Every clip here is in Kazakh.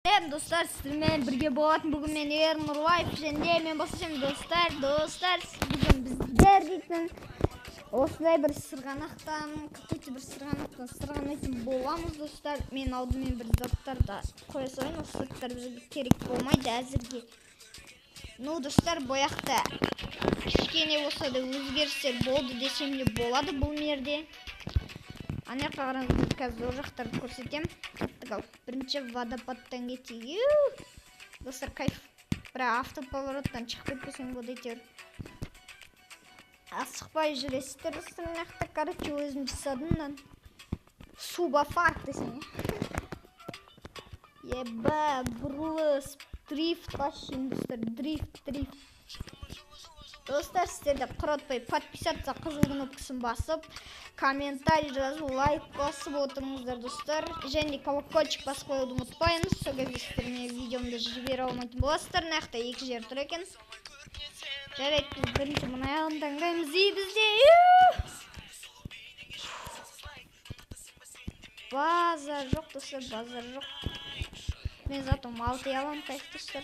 Сәлем достар, сіздермен бірге болатын бүгін мен Ернұр Лайф және мен бассам достар, бүгін біздер дейтін осындай бір сырғанақтан, какой-то бір сырғанақтан сырғанайтын боламыз достар. Мен алдымен бір заттарды қоя салайын, осы заттар бізге керек болмайды әзірге. Ну достар, бұяқта кішкене болса да өзгерістер болды десем де болады бұл жерде. Ана жаққа қараңыз, қазір ол жақтарды көрсетемін. Кеттік ал. Бірінші водопадтан кетейік. Достар, кайф. Бірақ автоповороттан шығып кетпесең болады әйтеуір. Асықпай жүресіздер достар мына жақта. Короче, өзім жасадым мынаны. Субафарк десең. Еба, бұрылыс, дрифт вообще, достар, дрифт. Достар, сіздер де құратпай подписаться қызыл кнопкасын басып, комментарий жазу, лайк басып отырыңыздар достар. Және колокольчик басып қоюды ұмытпаңыз. Сол кезде сіздер менің видеомды жібере алмайтын боласыздар. Мына жақта екі жер тұр екен. Жарайды, біз бірінші мына жағын таңдаймыз. И бізде базар жоқ достар, базар жоқ. Мен зато малты аламын, кайф достар.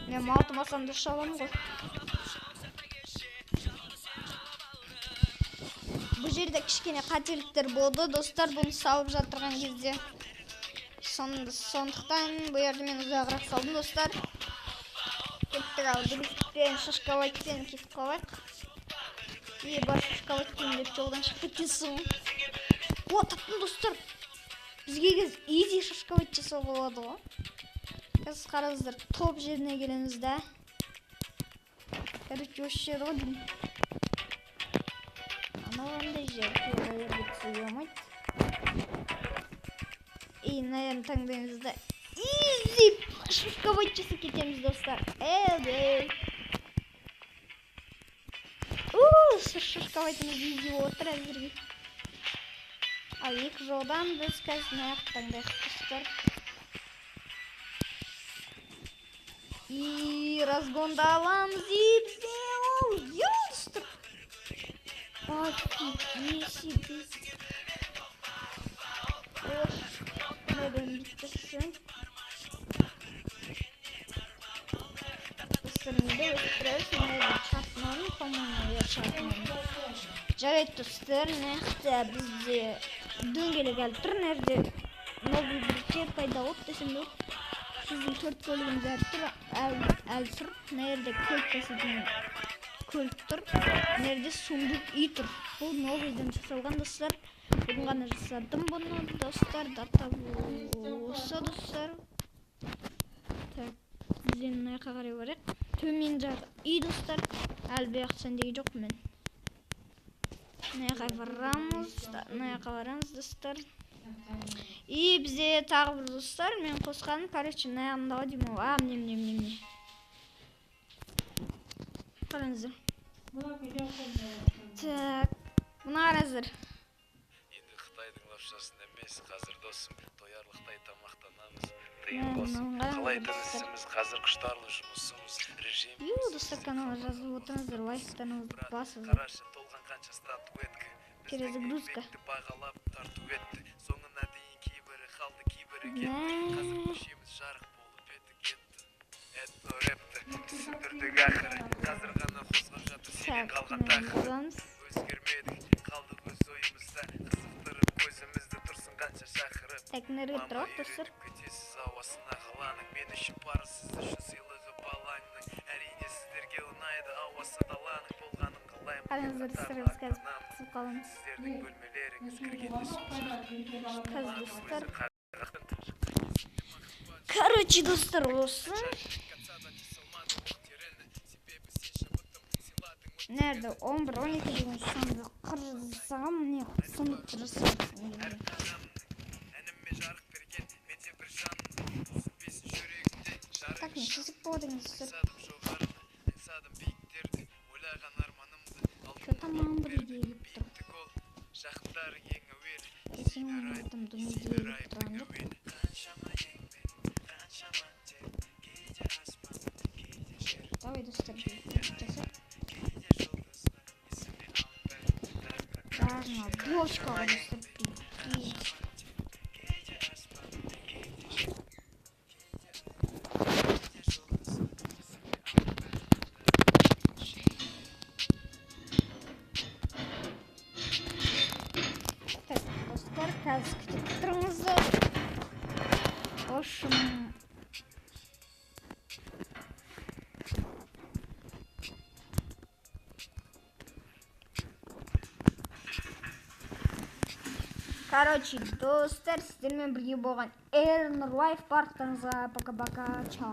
Мен малты масамды ұша аламын ғой. Бұл жерде кішкене қателіктер болды достар, бұны салып жатырған кезде. Сондықтан бұл жерде мен ұзағырақ салдым достар. Кеттік ал, дрифтпен, шашковайтпен кетіп қалайық. Е, бар шашковайтпен деп жолдан шығып кеткенсің. О, таптым достар. Бізге қазір изи шашковайт жасауға болады ғой. Қазір қараңыздар, топ жеріне келеміз да. Короче, осы жер ғой деймін. Анау қандай жер? Жерге түсуге болмайды. И, наверное, таңдаймыз да. Изи шашковайт жасап кетеміз достар. Эй. Шашковайтымыз изи болып отыр әзірге. Ал екі жолдан біз қазір мына жақты таңдайық достар. И разгонды аламыз, и бізде ол достар. Офигеть. Достар, менде өстірәсі, менде чатмадым, по-моему, я чатмадым. Жарайды достар, мына жақта бізде дөңгелек әлі тұр, мына жерде новый бір жер пайда болды десем де болады. Біздің төрт көлігіміз әлі тұр, әлі тұр. Мына жерде көлік таситын көлік тұр. Мына жерде сундук үй тұр. Бұл новыйдан жасалған достар. Бүгін ғана жасадым бұны достар. Дата осы достар. Так, біз енді мына жаққа қарай барайық. Төмен жағы үй достар. Әлі бұл жақта сәндеген жоқпын мен. Мына жаққа барамыз, мына жаққа барамыз достар. И бізде тағы бір достар, мен қосқаным, короче, мына жағында ғой деймін. А, міне. Қараңыздар. Так, мына қараңыздар. Енді Қытайдың лапшасында емес, қазір досым, тоярлықтай тамақтанамыз. Тыйым болсын. Қалай тынысымыз, қазір құштарлы жұмысымыз, режим. Ю, достар, каналға жазылып отырыңыздар, лайктарыңызды басыңыздар. Қарашы, толған қанша статуэтка. Перезагрузка. Бағалап тарту етті. Соңына дейін кейбірі қалды, кейбірі кетті. Қазір көшеміз жарық болып еті кетті. Этно рэпті түсіндірдік ақыры. Қазір ғана қозғап жатыр сенен қалған тақырып. Өзгермедік, қалдық өз ойымызда. Қызықтырып көзімізді тұрсын қанша шақырып. Так, нерге тұрады достар? Кетесіз ауасына қаланың. Мен үшін пары, сіз үшін сыйлығы балаңның. Әрине сіздерге ұнайды ауасы даланың. Болғанын қалаймын. Қараңыздар, достар, біз қазір қысып қаламыз. Сіздердің бөлмелеріңіз кіргенде Қазір достар. Короче, достар, осы. Nerede? 11, 12 деген санды қыр жасағам, міне сундукты жасап. Так, не істесек болады екен достар? Что там маған бір идея келіп тұр. Десең, там дым идея келіп тұрған жоқ. Давай, достар, жасап. Бәрін бочкаға достар, прикинь. Қазір күтіп тұрыңыздар. В общем, короче, достар, сіздермен бірге болған Эрнұр Лайф. Барлықтарыңызға пока пока чао.